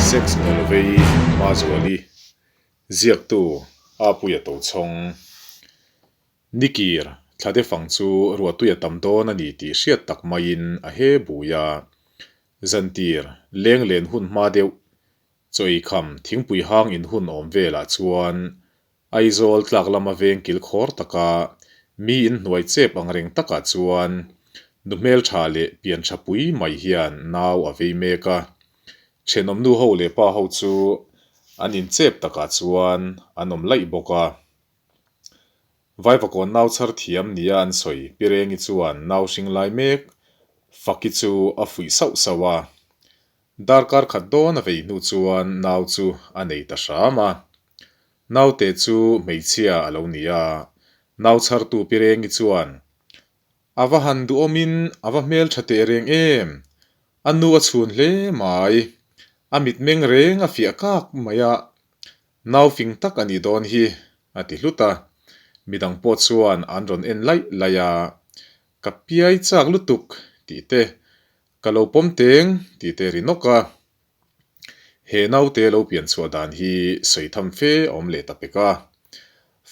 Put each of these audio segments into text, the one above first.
Sex Ngawlvei Mazuali, Ziaktu Apuia Tochhawng. Nikir, Thlate fang chu ruahtuia tam dawn a ni tih hriat tak maiin a he bui a. Zantir, leng len hun hma deuh, chaw ei kham thingpui hang in hun awm velah chuan Aizawl tlak lama veng kil khawr taka mi in hnuai chep ang reng takah chuan nu hmeltha leh pian tha pui mai hian nau a vei mek a. Thenawm nu ho leh pa ho chu an in chep takah chuan an awm laih bawk a. Vaivakawn nau chhar thiam nia an sawi Pirengi chuan nau hring lai mek Faki chu a fuih sauh sauh a. Darkar khat dawn a vei hnu chuan nau chu a nei ta hram a. Naute chu hmeichhia a lo ni a, nau chhartu Pirengi chuan, A va han duhawmin a va hmeltha teh reng em? A nu a chhun hle mai. A mitmeng reng a fiah kak mai a, nau fing tak a nih dawn hi, a ti hlut a. Midang pawh chuan an rawn en laih laih a, Ka piai chak lutuk tih te, ka lo pawm teng tih te ri nawk a. He naute lo pian chhuah dan hi sawi tham fe a awm leh ta pek a.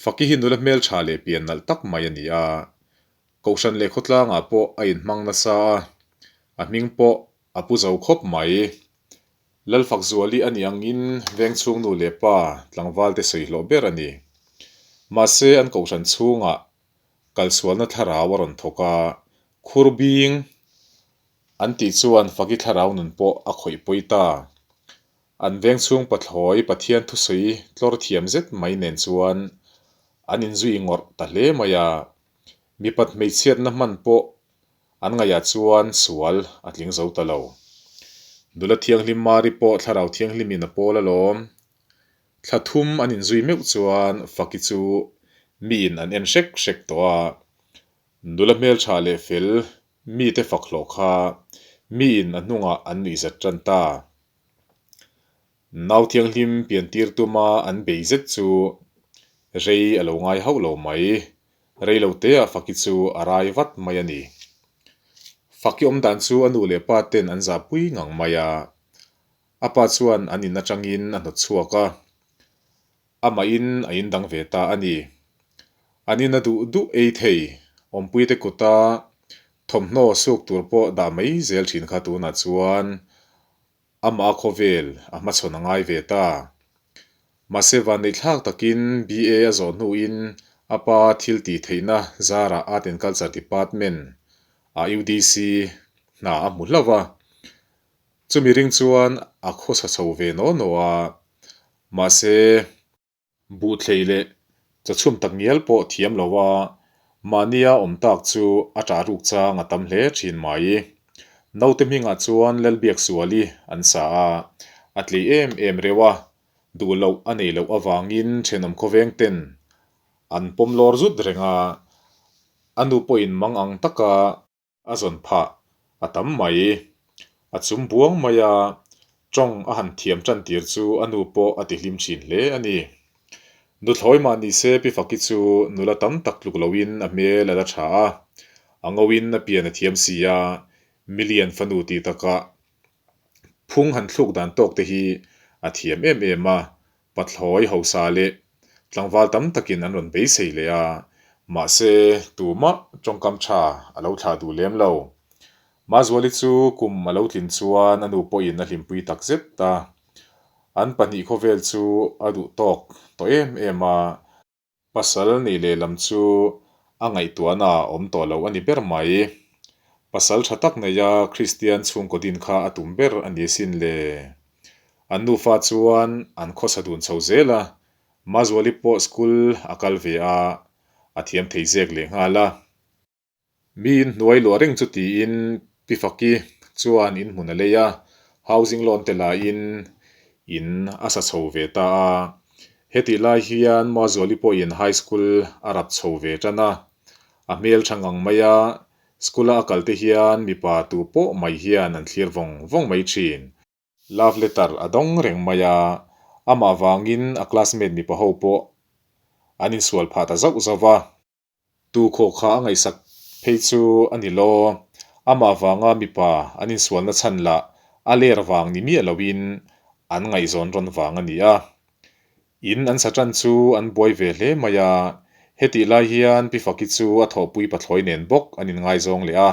Faki hi nula hmeltha leh pian nalh tak mai a ni a. Kohhran leh khawtlangah pawh a inhmang nasa a, a hming pawh a pu zo khawp mai. Lalfakzuali a nih angin vengchhung nu leh pa tlangvalte sawi hlawh ber a ni. Mahse an kohhran chhungah kalsualna thlarau a rawn thawk a, khur bing An tih chuan Faki thlarau nun pawh a khawih pawi ta. An veng chhung pathlawi Pathian thusawi tlawr thiam zet mai nen chuan an inzui ngawrh ta hle mai a. Mipat hmeichhiatna hman pawh an ngaihah chuan sual a tling zo ta lo. Nula Thianghlim Mari pawh thlarau thianghlimin a pawl alawm. Thla thum an inzui meuh chuan Faki chu miin an en hrek hrek tawh a. Nula hmeltha leh fel Mite fak hlawh kha miin a hnungah an nuihzat tan ta. Nau thianghlim piantir tuma an bei zet chu rei a lo ngai hauh lo mai. Rei lo teah Faki chu a rai vat mai a ni. Faki awm dan chu a nu leh pa ten an zahpui ngang mai a. A pa chuan an in atangin a hnawt chhuak a. Amahin a indang ve ta a ni. An in a duh duh ei thei, awmpuite kuta thawmhnaw suk tur pawh dah mai zel thin kha tunah chuan amah khawvel a hmachhawn a ngai ve ta. Mahse vanneihthlak takin BA a zawh hnuin a pa thil tih theihna zarah Art and Culture Department ah UDC hna a hmu hlauh a. Chumi ring chuan a khawsa chho ve naw naw a, mahse, buhthlei leh chawchhum tak ngial pawh thiam lo a, mahnia awm tak chu a ṭah ruk chang a tam hle ṭhin mai. Naute hmingah chuan Lalbiaksuali an sa a, a tlei em em reuh a, duh loh a neih loh avangin ṭhenawm khawveng ten an pawm lawr zut reng a, a nu pawhin mang ang taka A zawn phah a tam mai. A chum buang mai a, tawng a han thiam tan tir chu a nu pawh a tihlim thin hle a ni. Nuthlawi mah ni se Pi Faki chu nula tam tak tluk loin a hmel a la tha a, a ngoin a pian a thiam si a, milian fanu tih takah phung han thluk dan tawk te hi a thiam em em a, Pathlawi hausa leh tlangval tam takin an rawn beisei leh a, mahse tumah tawngkam tha a lo thlah duh lem lo. Mazuali chu kum a lo tlin chuan a nu pawhin a hlimpui tak zet a, an pahnih khawvel chu a duh tawk tawh em em a. Pasal nih lehlam chu a ngaihtuahna a awm tawh lo a ni ber mai. Pasal tha tak neia Kristian chhungkaw din kha a tum ber a ni asin le. An nufa chuan an khawsa dun chho zel a, Mazuali pawh school a kal ve a, a thiam thei zek lehnghal a. Mi inhnuai luah reng chu tiin Pi Faki chuan inhmun a lei a, housing loan te lahin in a sa chho ve ta a. Hetih lai hian Mazuali pawhin high school a rap chho ve tan a, a hmel tha ngang mai a, school a a kal te hian mipa tu pawh mai hian an thlir vawng vawng mai thin. Love letter a dawng reng mai a, amah vangin a classmate mipa ho pawh an insual phah ta zauh zauh va. Tu khawh kha a ngaihsak phei chu a ni law. Amah vanga mipa an insualna chhan lah a ler vang ni miah loin an ngaihzawn rawn vang a ni a. In an sa tan chu an buai ve hle mai a, hetih lai hian Pi Faki chu a thawhpui pathlawi nen bawk an inngaizawng leh a.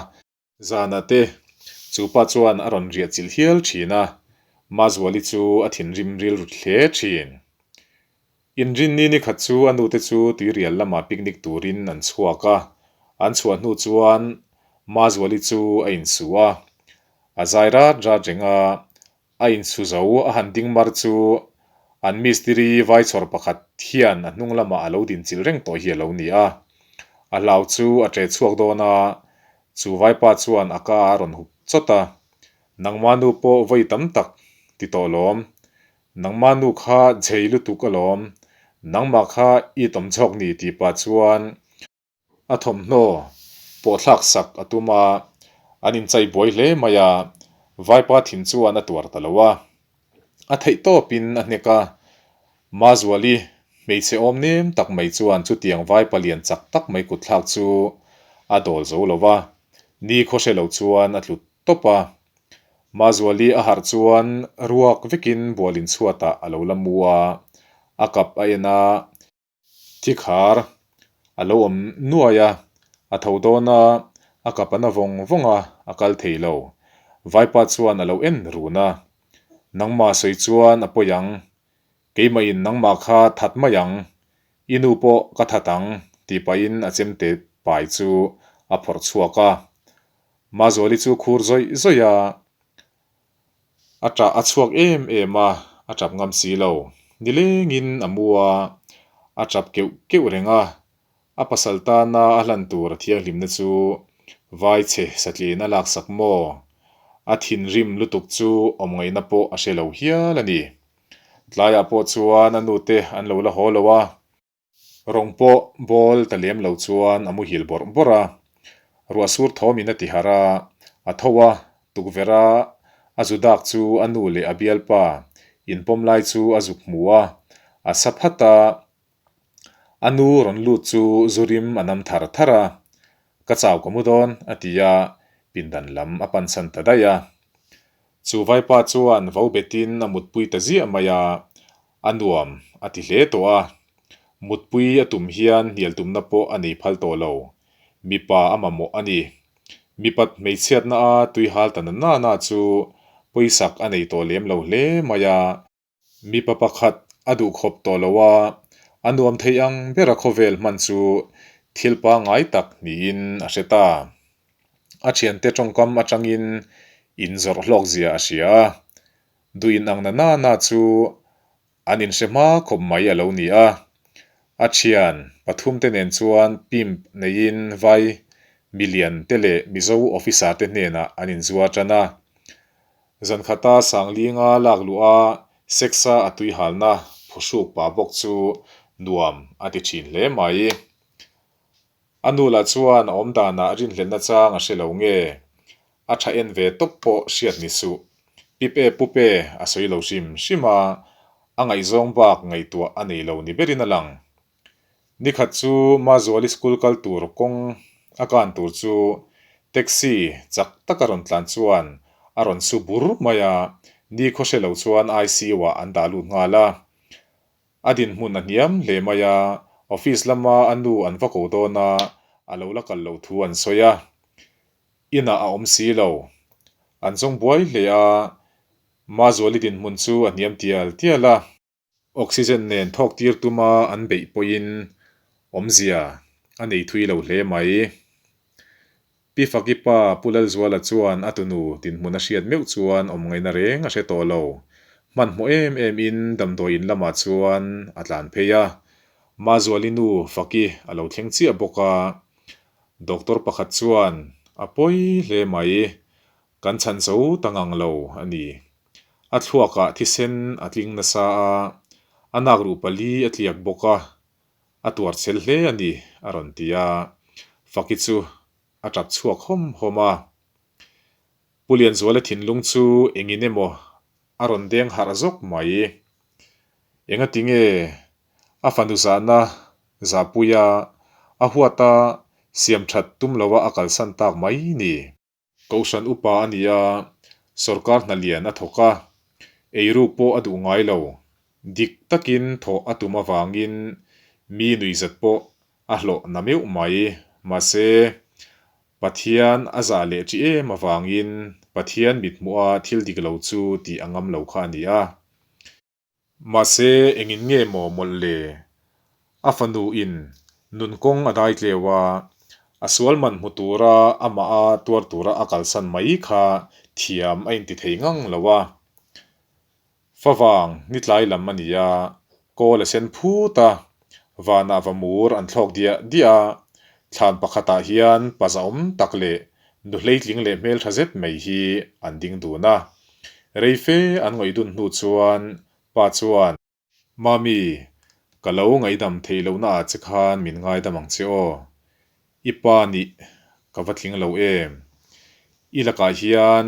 Zanah te chu pa chuan a rawn riah chilh hial thin a, Mazuali chu a thinrim rilru hle thin. Inrinni ni khat chu a nute chu tuirial lamah picnic turin an chhuak a, an chhuah hnu chuan Mazuali chu a insu a, a zai rat rat reng a, A inchhu zo a han ding mar chu an mistiri vaichhawr pakhat hian a hnung lamah a lo din chilh reng tawh hi a lo ni a. A hlau chu a ṭe chhuak dawn a, chu vaipa chuan a ka a rawn hup chawt a, Nangma nu pawh vawi tam tak ti tawh lawm, nangma nu kha chei lutuk alawm, nangmah kha i tawm chhawk ni tih pah chuan A thawmhnaw pawh thlak sak a tum a, an inchai buai hle mai a, Vaipa thin chuan a tuar ta lo a. A theih tawpin a hnek a, Mazuali hmeichhe awm nem tak mai chuan chutiang Vaipa lian chak tak mai kut thlak chu a dawl zo lo va, ni khaw hre lo chuan a tlu tawp a. Mazuali a harh chuan ruak vekin bualin chhuatah a lo la mu a, a kap a en a, Thikhar a lo awm nuai a, a tho dawn a, a kap a na vawng vawng a, a kal thei lo. Vaipa chuan a lo en run a, Nangmah sawi chuan a pawi ang, keimahin nangmah kha that mai ang, i nu pawh ka that ang tih pahin a chemte pai chu a phawrh chhuak a. Mazuali chu khur zawih zawih a. A ṭah a chhuak em em a, a ṭap ngam si lo. Nilengin a mu a, a ṭap keuh keuh reng a. A pasal tana a hlan tur a thianghlimna chu vai chhe satliin a laksak maw? A thinrim lutuk chu awm ngaihna pawh a hre lo hial a ni. Tlaiah pawh chuan a nute an lo la haw lo a. Rawng pawh bawl ta lem lo chuan a muhil bawrh bawrh a, ruah sur thawmin a ti harh a, a tho a, tukverh a a zu dak chu a nu leh a bialpa inpawm lai chu a zuk hmu a, a sa phat a, a nu rawn lut chu zu rim a nam thar thar a, ka chau ka mu dawn a ti a, pindan lam a pansan ta daih a. Chu vaipa chuan vo betin a mutpui ta ziah mai a, a nuam a ti hle tawh a. Mutpui a tum hian hnial tumna pawh a nei phal tawh lo. Mipa a mamawh a ni. Mipat hmeichhiatna a tui hal ta na na chu pawisak a nei tawh lem lo hle mai a. Mipa pakhat a duhkhawp tawh lo a, a nuam thei ang bera khawvel hman chu thil pangngai tak niin a hre ta. A thiante tawngkam atangin inzawrh hlawk zia a hria a, duh inang na na na chu an inhre hma khawp mai a lo ni a. A thian pathumte nen chuan pimp neiin vai milian te leh Mizo officer te hnenah an inzuar tan a. Zankhata Sanglinga lak luh a sex-a a tuihalna phuhruk pah bawk chu nuam a ti thin hle mai. A nu lah chuan a awm danah rinhlenna chang a hre lo nge, a tha en ve tawp pawh hriat ni suh. Pip e pup e a sawi lo hrim hrim a, a ngaihzawng bak ngaihtuah a nei lo ni berin a lang. Nikhat chu Mazuali school kal tur kawng a kan tur chu taxi chak taka rawn tlan chuan a rawn su bur mai a, ni khaw hre lo chuan ICU ah an dah lut nghal a. A dinhmun a hniam hle mai a, office lama a nu an va ko dawn a, a lo la kal loh thu an sawi a. Inah a awm si lo. An zawng buai hle a, Mazuali dinhmun chu a hniam tial tial a. Oxygen nen thawk tir tuma an beih pawhin awmzia a nei thui lo hle mai. Pi Faki pa Pu Lalzuala chuan a tunu dinhmun a hriat meuh chuan awm ngaihna reng a hre tawh lo. Hmanhmawh em em in damdawi in lamah chuan a tlan phei a. Mazuali nu Faki a lo thleng chiah bawk a. Doctor pakhat chuan a pawi hle mai. Kan chhan zo ta ngang lo a ni. A thluakah thisen a tling nasa a, a nak ruh pali a tliak bawk a, a tuar chel hle a ni, a rawn ti a. Faki chu a tap chhuak hawm hawm a. Pu Lianzuala thinlung chu engin emaw a rawn deng harh zawk mai. Engati nge a fanu zahna zahpuia a huata siam that tum loa a kalsan tak mai ni? Kohhran upa a ni a, sorkar hna lian a thawk a. Eiruk pawh a duh ngai lo. Dik takin thawh a tum avangin mi nuihzat pawh a hlawh na meuh mai. Mahse, Pathian a zah leh ṭi em avangin Pathian mithmuha thil dik lo chu tih a ngam lo kha a ni a. Mahse, engin nge maw mawlh le? A fanu in nun kawng a dai tleu a, a sual man hmu tura amah a tuar tura a kalsan mai kha thiam a inti thei ngang lo a. Favang ni tlai lam a ni a, kawl a sen phut a, vanah va mur an thlawk diah diah a, thlan pakhatah hian pa zahawm tak leh nu hleitling leh hmeltha zet mai hi an ding dun a. Reife an ngawih dun hnu chuan pa chuan. Mami, ka lo ngaihdam theih lohna ah che khan min ngaidam ang che aw. I pa nih ka va tling lo em? I lakah hian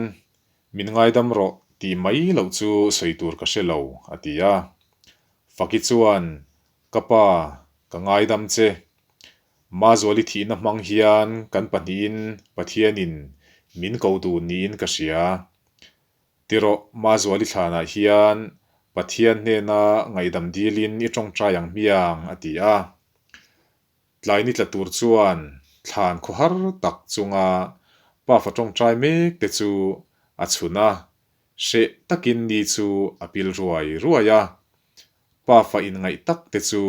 min ngaidam rawh tih mai loh chu sawi tur ka hre lo, a ti a. Faki chuan, Ka pa, ka ngaidam che. Mazuali thihna hmang hian kan pahnihin Pathianin min ko dun niin ka hria. Tirawh, Mazuali thlanah hian Pathian hnena ngaihdam dilin i tawngtai ang hmiang, a ti a. Tlai ni tla tur chuan thlan khawhar tak chunga pafa tawngtai mek te chu a chhun a, hreh takin ni chu a pil ruai ruai a. Pafa inngaih tak te chu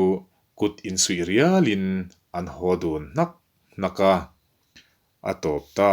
kut insuih rialin an haw dun hnak hnak a, a tawp ta.